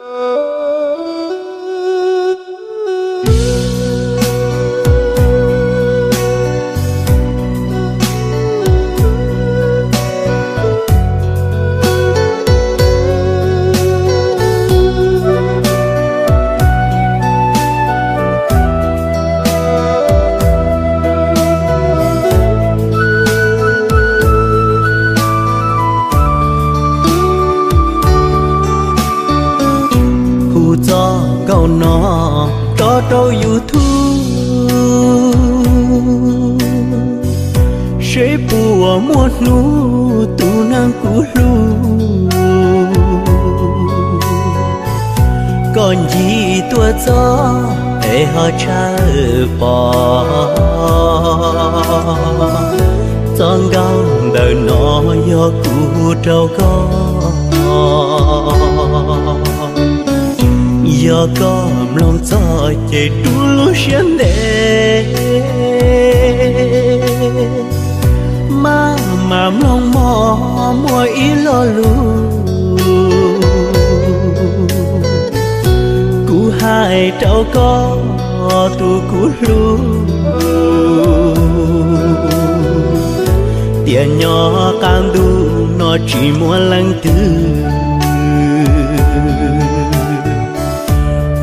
Hu txoj nkauj no tso rau YouTube, seb puas muaj hnub tus neeg kuv hlub, koj ncig tuaj txog es ho tshawb pom. Txoj nkauj ntawm no yog kuv hu rau koj. Yog koj mloog txog ces rub lub siab ntev, maj mam mloog mog muaj ib lo lus kuv hais rau koj tus kuv hlub, tias nyob qab ntuj no tsis muaj leej twg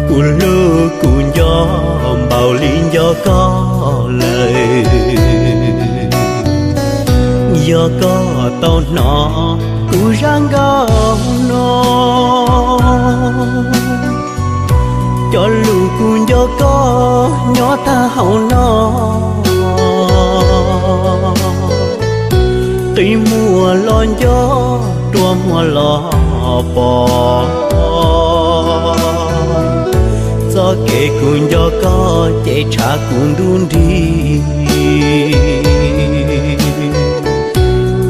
kuv hlub kuv nco npaum li nco koj lawm. Yog koj tau hnov kuv zaj nkauj no, cov lus kuv nco koj nyob tag hauv no, qi muag los nco, rua muag los pom. Txoj kev kuv nco koj ces tshav kuv ntuj nrig.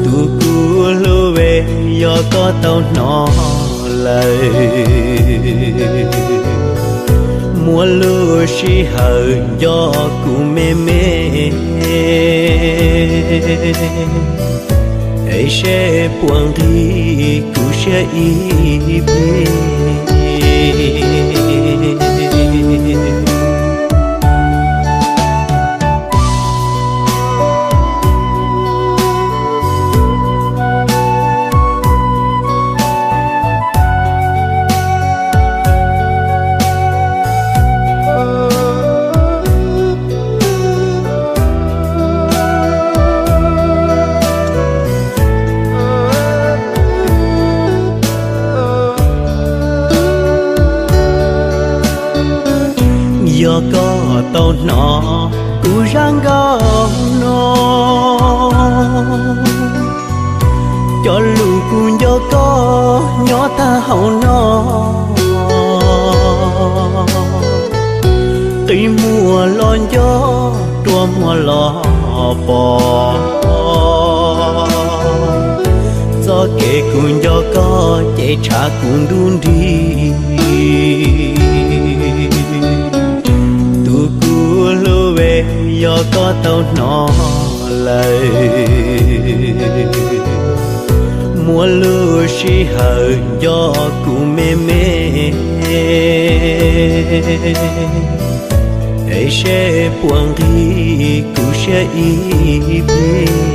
Tus kuv hlub es, yog koj tau hnov lawm, muaj lub sij hawm nco kuv me me, es seb puas nqig kuv siab ib pliag. Yog koj tau hnov kuv zaj nkauj no, cov lus kuv nco koj nyob tag hauv no, qi muag los nco, rua muag los pom. Txoj kev kuv nco koj ces tshav kuv ntuj nrig. Tus kuv hlub es, yog koj tau hnov lawm, muaj lub sij hawm nco kuv me me, es seb puas nqig kuv siab ib pliag.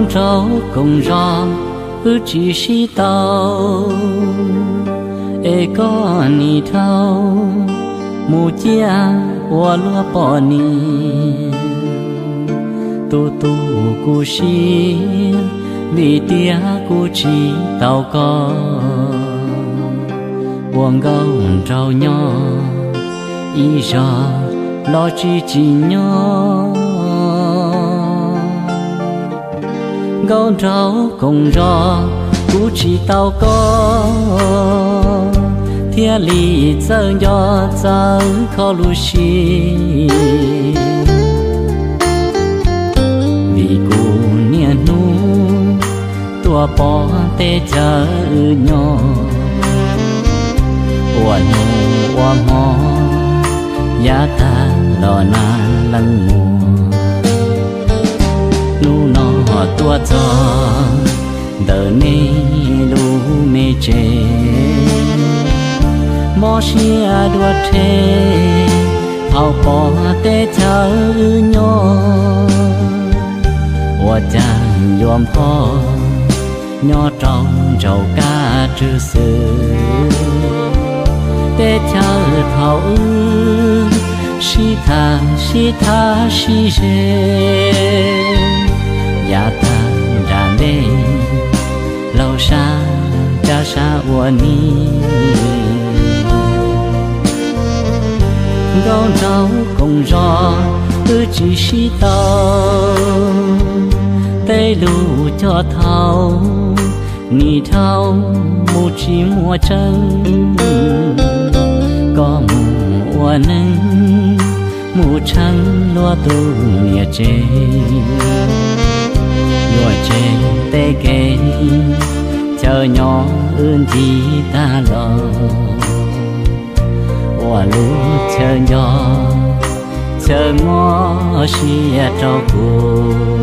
Nkauj nraug koom zos wb tsis sib tau, es koj nim dhau mus ciaj ua luag poj niam. Tus tus kuv siab vim tias kuv tsis tau koj, ua nkauj nraug nyob ib zos los tsis tsim nyog. Nkauj nraug koom zos kuv tsis tau koj, thiaj li txawj nco txawj kho lub siab. Vim kuv niaj hnub tuaj pom teb chaws wb nyob, ua hnub ua hmo yav tag los nag leej muag. Hnub no tuaj txog ntawm nej lub me tsev, mob siab dua rhe thaum pom teb chaws wb nyob. Ua cas yuav npho nyob rau ntsaum kab tswb xwb. Teb chaws thaum wb sib tham sib tham sib ze, yav tag nram ntej laug sab cab sab ua ni. Nkauj nraug koom zos wb tsis sib tau, tej lus cog thaum nim dhau mus tsis muaj tseeb. Koj mus ua neeg mus tsheej luag tus niam tsev, yuam tsev tej kev chaw nyob wb ncig tag los, ua lub chaw nco chaw mob siab rau kuv.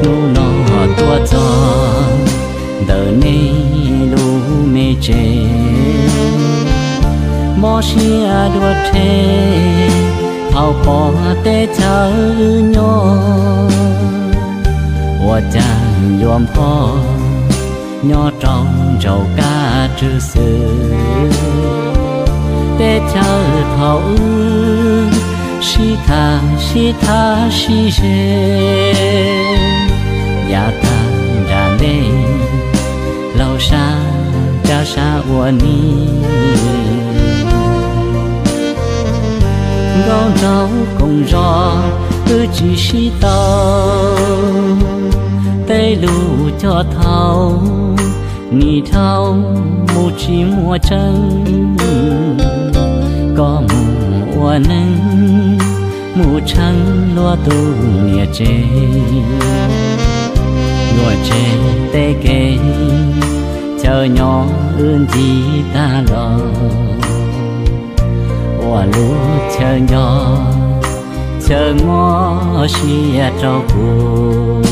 Hnub no tuaj txog ntawm nej lub me tsev, mob siab dua rhe thaum pom teb chaws wb nyob. Ua cas yuav npho nyob rau ntsaum kab tswb xwb. Teb chaws thaum wb sib tham sib tham sib ze, yav tag nram ntej laug sab cab sab ua ni. Nkauj nraug koom zos wb tsis sib tau, tej lus cog thaum nim dhau mus tsis muaj tseeb. Koj mus ua neeg mus tsheej luag tus niam tsev, yuam tsev tej kev chaw nyob wb ncig tag los, ua lub chaw nco chaw mob siab rau kuv.